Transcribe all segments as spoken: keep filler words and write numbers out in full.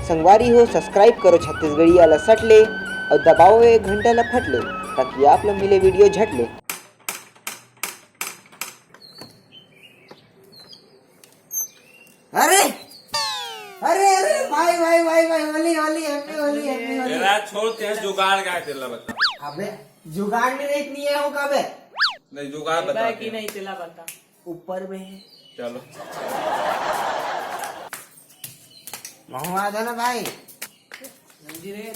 संगवारी हो, subscribe करो छत्तीसगढ़िया ला सट ले अउ दबाओ ये घंटा ला फट ले, ताकि आप ला मिले video झट ले। अरे, अरे, अरे, भाई, भाई, भाई, भाई, होली, होली, happy होली, happy होली। तेरा छोड़, तेरा जुगाड़ का है, तेरा बता। अबे, जुगाड़ में नहीं, नहीं है वो कबे? नहीं, जुगाड़ बता तेरा कि तेरा। नहीं, तेरा बता। ऊपर में है। चलो। महुआ था ना भाई। जल्दी रे,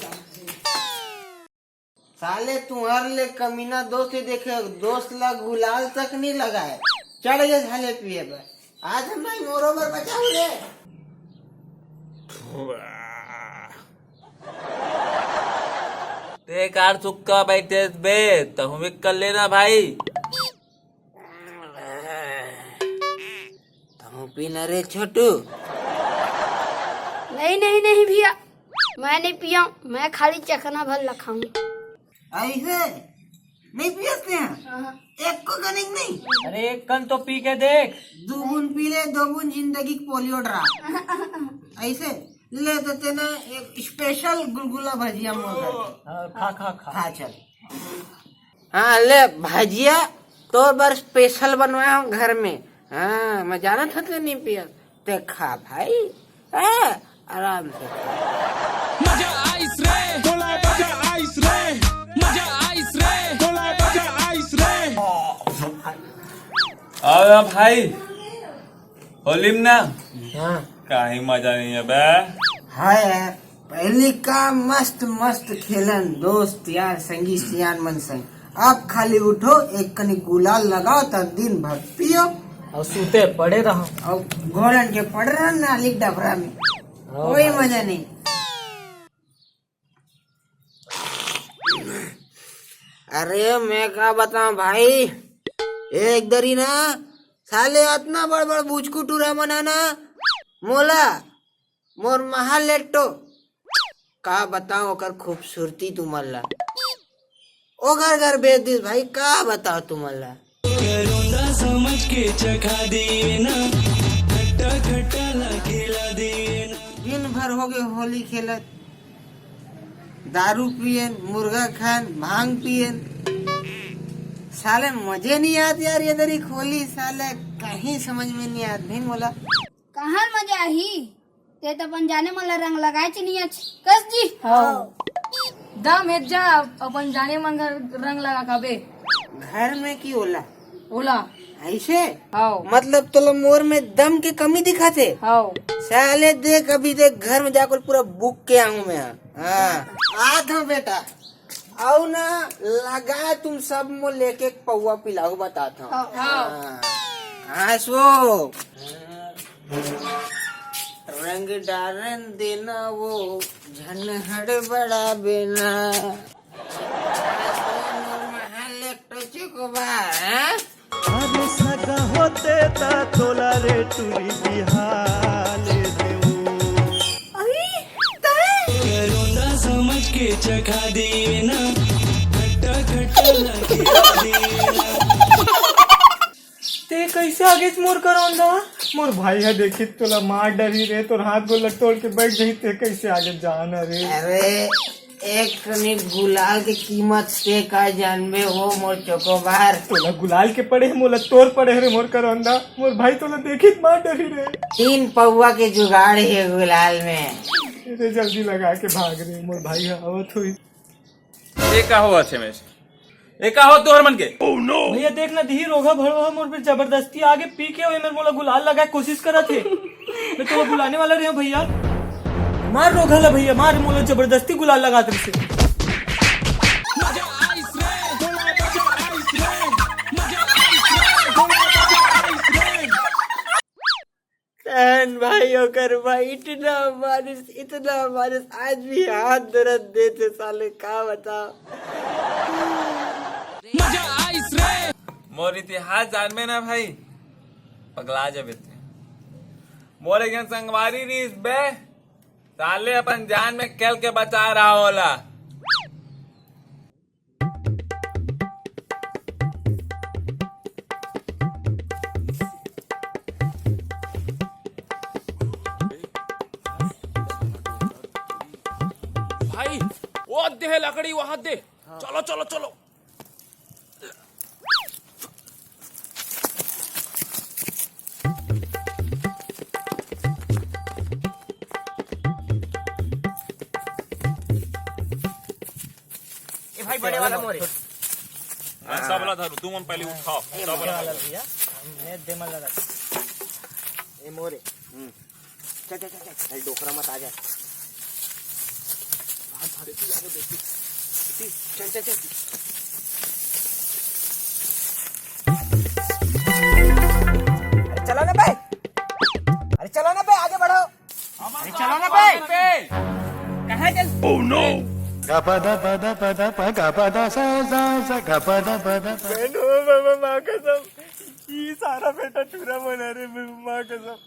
साले तुंहर ले कमीना दोस्त ही देखे, दोस्त ला गुलाल तक नहीं लगाए, चढ़ गए साले पिए बर। आज हम भाई मोरो बर बचाऊ रे। ते कार चुक्का बैठे बे, तहु भी कर लेना भाई। तहु पीना रे छोटू। नहीं, नहीं, नहीं भैया, मैं नहीं पिया, मैं खाली चखना भर लखाऊं। ऐसे नहीं पियत हैं? हाँ। एक को कनिक नहीं। अरे एक कन तो पी के देख। दो बूंद पी ले, दो बूंद जिंदगी की पोलियो ड्रॉप। ऐसे ले देते ना, एक special गुलगुला भजिया मोर घर। हाँ, खा, खा, खा। खा चल। हाँ, ले भजिया तोर बर special बनवाए हंव घर में। हाँ, मैं जानत हंव ते नहीं पियस, ते खा भाई। हाँ, आराम से खा। मजा आइस रे, बोला मजा आइस रे, मजा आइस रे, बोला मजा आइस रे। अरे भाई, होली में ना हाँ। काहीं मजा नहीं है बे। हाँ यार, पहली का मस्त मस्त खेलन, दोस्त यार, संगी सियान मन संग। अब खाली उठो, एक कनी गुलाल लगाओ, तब दिन भर पियो। अउ सूते पड़े रहो। अउ घोड़न के पड़ रहा नाली डबरा में। हाँ कोई भाई। मजा नहीं। अरे मैं का बताऊं भाई, एक दरी ना साले अतना बड़ बड़ बुचकू टूरा मन ना मोला मोर महा लेट्टो का बताऊं ओकर खूबसूरती तुमन ला। ओकर घर भेज दिस भाई, का बताओ तुमन ला। करोंदा समझ के चखा दिए ना, खट्टा खट्टा ला खिला दिए ना। दिन भर हो गए होली खेलत, दारू पियन, मुर्गा खान, भांग पियन। साले मजे नहीं आत यार, ये दरी होली साले कहीं समझ में नहीं आत भाई मोला। कहाँ मजा आही? ते तो अपन जाने मन ला रंग लगाए च नहीं अच। कस जी? हाँ। दम हे जा, अपन जाने मन का रंग लगा काबे। घर में की ओला? ओला। ऐसे? हाँ। मतलब तोला मोर में दम के कमी दिखत हे? हाँ। साले देख, अभी देख, घर में जाकर पूरा बुक के आऊं मैं। हाँ। आ था बेटा। अउ ना लगा तुम सब मोला एक एक पौवा पिलाहू बतात हंव। हाँ। हाँ। हाँ, सो। रंग डारन देना वो झन हड़बड़ाबे ना। मोर महल एक ठो चुकवा, हाँ? अरे सगा होते ता तोला रे टूरी बिहाले देऊ। अरे, तय? करोंदा समझ के चखा दिए ना, खट्टा खट्टा लगे दिए ना। ते कैसे आगेच मोर करोंदा? मोर भाई ह देखित तोला मार डरही रे, तोर हाथ गोड़ ला तोड़ के बैठ जाही, ते कैसे आगे जान रे? अरे, एक कनी गुलाल के कीमत ते का जानबे हो मोर चोकोबार? तोला गुलाल के पड़े हे, मोला तोर पड़े हे रे मोर करोंदा। मोर भाई तोला देखित मार डरही रे। तीन पौवा के जुगाड़ हे गुलाल में। रे जल्दी लगा के भाग रे, मोर भाई ह आवत होही। ये का होवत हे मेर? ये का हो तोहर मन के? भैया देख ना, दिही रोगहा भड़वा मोर पे जबरदस्ती आगे पी के, ओए मेर मोला गुलाल लगाए कोशिश करत हे। मैं तोला बुलाने वाला रहे भैया। मार रोगहा ला भैया, मार, मोला जबरदस्ती गुलाल लगात रहिसे। तहन भाई ओकर भाई इतना मारिस, इतना मारिस, आज भी हाथ दर्द देथे साले, का बताओ। मजा आइस रे। मोर इतिहास जानबे ना भाई, पगला जाबे ते। मोर एक जन संगवारी रिहिस बे, साले अपन जान में खेल के बचा रहा होला। भाई, वो दे लकड़ी, वहां दे। चलो, चलो, चलो। ए भाई, बड़े वाला मोरे। हाँ, सबला धरू, तुमन पहले उठाओ। ए, सबला बड़े वाला धरू। भैया, मैं दे मन लगा। ए मोरे। हम्म। चल, चल, चल, चल। भाई, डोकरा मत आ जाए। भाग, भाग, तू आगे देख। चल, चल, चल। अरे चला ना बे। अरे चला ना बे, आगे बढ़ो। अरे चला ना बे। कहाँ चल? Oh no! Gapada pada pada pa gapada sa sa sa gapada pada pa. बहनों, बाबा, माँ कसम, ये सारा बेटा टूरा बना रे, माँ कसम।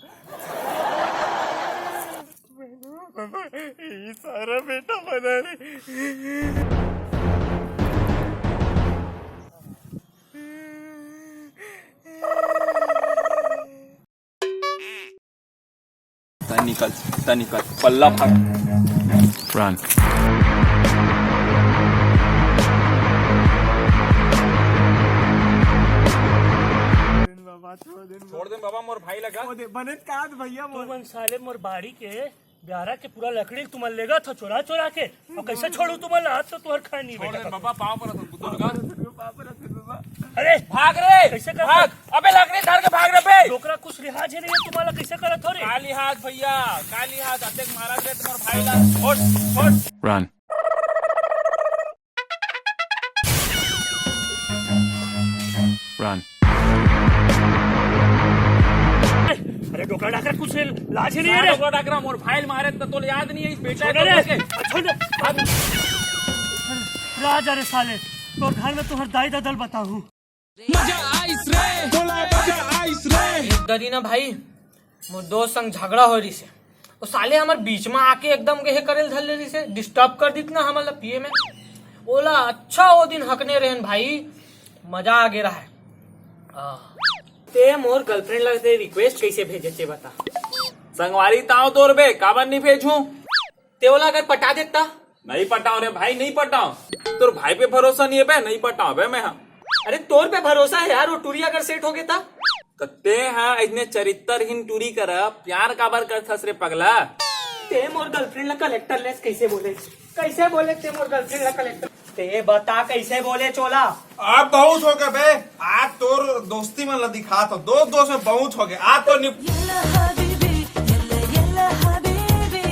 बहनों, बाबा, ये सारा बेटा बना रे। तैं निकल, तैं निकल, पल्ला फाड़। Run. छोड़ दे बाबा, मोर भाई लगा। बने काद भैया मोर। तुमन साले मोर बाड़ी के ब्यारा के पूरा लकड़ी तुमन लेगत हो चोरा चोरा के। अब कैसे छोड़ू तुमन ला? आज तो तुहर खानी छोड़ दे बेटा। बाबा, पाँव पर रख, बुजुर्ग। अरे भाग रे, कैसे कर भाग। अबे लकड़ी धर के भाग रे बे। डोकरा कुछ लिहाज है नहीं, तुम्हारा कैसे करत हो रे? का लिहाज भैया, का लिहाज? अतेक मारा रे तुम्हार भाई ला। छोड़, छोड़। Run. Run. अरे डोकरा डाकरा, कुछ लाज ही नहीं है रे। डोकरा डाकरा, मोर भाई मारे त तोल याद नहीं है इस बेटा छोड़ को रे। लेके। छोड़ दे। भाग। राज, अरे साले, तोर घर में तोहर दाई ददल बताहू। मजा आइस रे, बोला मजा आइस रे। एक दरी ना भाई, मोर दोस्त संग झगड़ा हो रही से, वो साले हमर बीच में आके एकदम के हे करेल धर ले रही से, डिस्टर्ब कर दीत ना हमन ला पिए में। ओला अच्छा वो दिन हकने रहन भाई, मजा आ गे रहा है। आ, ते मोर गर्लफ्रेंड ला ते रिक्वेस्ट कैसे भेजे ते बता। संगवारी ताव तोर बे, काबर नहीं भेजूं? ते ओला अगर पटा देता। नहीं पटाओ रे भाई, नहीं पटाओ। तोर भाई पे भरोसा नहीं है बे, नहीं पटाओ बे मैं। हाँ, अरे तोर पे भरोसा है यार, वो टूरी अगर सेट हो गया था। तो ते हाँ इतने चरित्रहीन टूरी कर प्यार काबर कर थस रे पगला? ते मोर गर्लफ्रेंड ला कलेक्टर लेस कैसे बोले? कैसे बोले ते मोर गर्लफ्रेंड ला कलेक्टर? ते बता कैसे बोले चोला? आप बहुत हो गए बे, आज तोर दोस्ती मन ला दिखात हो, दोस्त दोस्त में बहुत हो गए, आज तो निप- يلا حبيبي، يلا يلا حبيبي،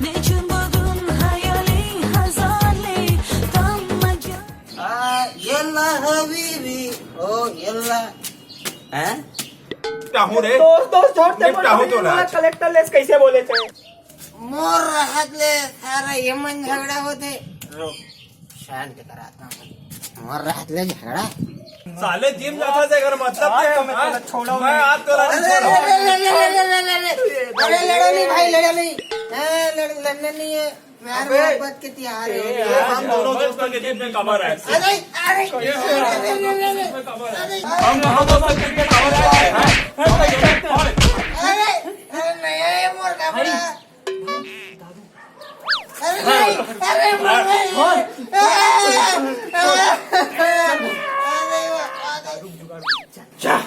نجم بدون خيالي هزالي، طمجة. आ, يلا حبيبي, ओ يلا. हैं? निपटाहूँ रे। दोस्त दोस्त छोड़ ते निपटाहूँ तो राज। कलेक्टर लेस कैसे बोले थे? मोर रहत ले सारा ये मन झगड़ा होते। रुक, शांत कराता हूँ। मोर रहत ले झगड़ा। साले जिम जाता से अगर मतलब आज है, तो मैं हाँ? तेरा छोड़ा मैं हूँ। आज तो राज अरे, छोड़ा। अरे, अरे, अरे, अरे, अरे, अरे, अरे, लड़ो नहीं भाई, लड़ो नहीं। हाँ, लड़-, लड़ना नहीं है। प्यार अबे, मोहब्बत के तिहार है। ये हम दोनों दोस्तों के बीच में कबर है। अरे, अरे, ये हम अरे, दोनों अरे, दोस्तों के बीच में कबर है। अरे, हम दोनों दोस्तों के बीच में कबर है। अरे, अरे, नया है मोर कपड़ा। अरे नहीं, अरे, मर गई। अरे, जा।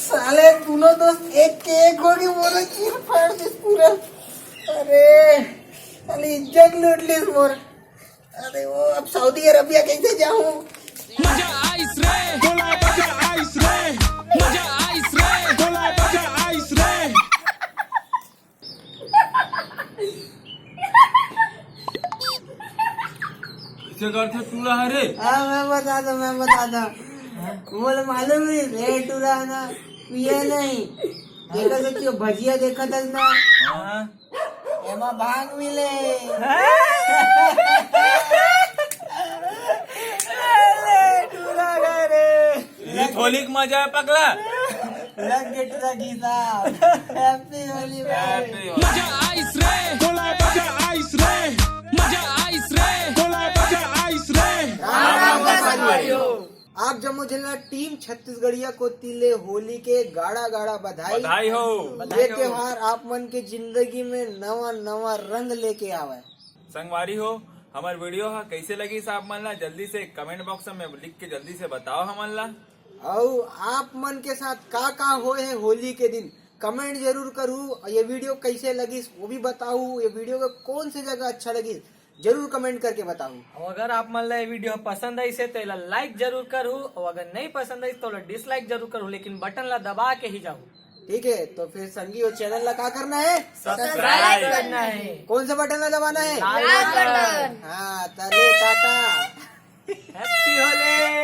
साले दोनों दोस्त एक के एक होके मोर चीर फाड़ दिस पूरा। अरे, साले इज्जत लूट लिस मोर। अरे वो अब सऊदी अरबिया कैसे जाऊं? मजा आइस रे, बोला मजा आइस रे, मजा आइस रे, बोला मजा आइस रे। इसे करथे टूरा है रे। हाँ, मैं बता दो, मैं बता दो। बोल मालूम नहीं, रे टूरा है ना, पिए नहीं। देखा तो क्यों भजिया देखा था ना। हाँ। एमा भांग मिले। ले टूरा गा रे। ये थोलिक मजा है पगला। लग गे टूरा गीता। Happy Holi भाई। Happy Holi। मजा आइस रे, बोला मजा आइस रे, मजा आइस रे, बोला मजा आइस रे। राम राम का संगवारी हो। आप जम्मो झन ला टीम छत्तीसगढ़िया कोति ले होली के गाड़ा गाड़ा बधाई। बधाई हो। ये त्योहार आप मन के जिंदगी में नवा नवा रंग लेके आवय। संगवारी हो, हमर वीडियो ह कैसे लगिस आप मन ला जल्दी से कमेंट बॉक्स में लिख के जल्दी से बताओ हमन ला। अउ आप मन के साथ का का होए है होली के दिन, कमेंट जरूर करू। ये वीडियो कैसे लगिस वो भी बताऊ। ये वीडियो के कौन से जगह अच्छा लगिस जरूर कमेंट करके बताऊ। अउ अगर आप मन ला ये वीडियो पसंद आइस हे तो एला लाइक जरूर करू, अउ अगर नहीं पसंद आइस तो ओला डिसलाइक जरूर करू, लेकिन बटन ला दबा के ही जाऊ। ठीक है, तो फिर संगी, वो चैनल ला का करना है? सब्सक्राइब करना है। कौन सा बटन ला दबाना है? लाल बटन। हाँ, तले टाटा। हैप्पी होली।